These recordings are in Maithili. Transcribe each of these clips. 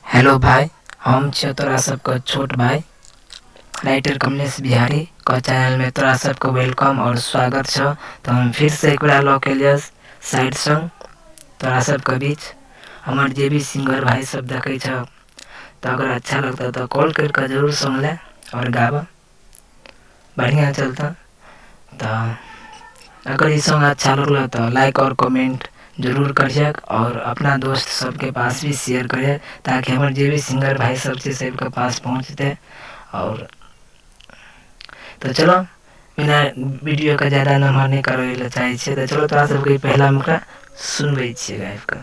हेलो भाई, हम छियौ तोरा सबके छोट भाई राइटर कमलेश बिहारी के चैनल में तोरा सबके welcome और स्वागत छौ। तो हम फिर से एक बेरा लऽ के एलियै साइड सॉन्ग तोरा सबके बीच। हमर जे भी सिंगर भाई सब देखै छौ तऽ अगर अच्छा लगतौ तऽ कॉल करि कऽ जरूर सॉन्ग ले और गाबऽ, बढ़िआँ चलतौ। तऽ अगर ई सॉन्ग अच्छा लगलो तऽ लाइक और कमेंट जरूर करिहक और अपना दोस्त सबके पास भी शेयर करिहक, ताकि हमर जे भी सिंगर भाई सब छै सबके पास पहुँचतै। और तऽ चलो बिना वीडियोके ज्यादा नमहर नहि करबै लए चाहै छियै। तऽ चलो तोरा सबके पहिलामे ओकरा सुनबै छियै गाबिकऽ।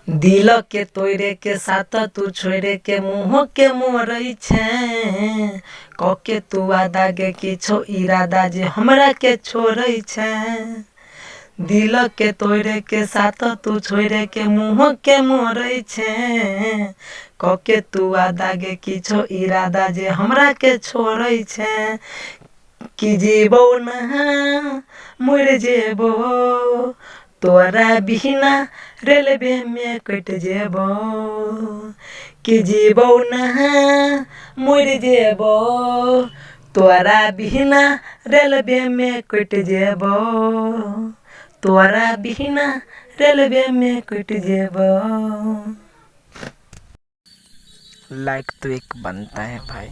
दिल के तोड़े के साथ तू छोड़े के मुँह के मोड़ै छै, कऽ के तू वादा गे किछो इरादा जे हमरा के छोड़ै छै। दिल के तोड़े के साथ तू छोड़े के मुँह के मोड़ै छै, कऽ के तू वादा गे किछो इरादा जे हमरा के छोड़ै छै। कि जीबो ना मरि जेबो तोरा बिना रेलवेमे कटि जेबो, कि जीबो ना मरि जेबो तोरा बिना रेलवेमे कटि जेबो, तोरा बिना रेलवेमे कटि जेबो। लाइक तो एक बनता है भाई।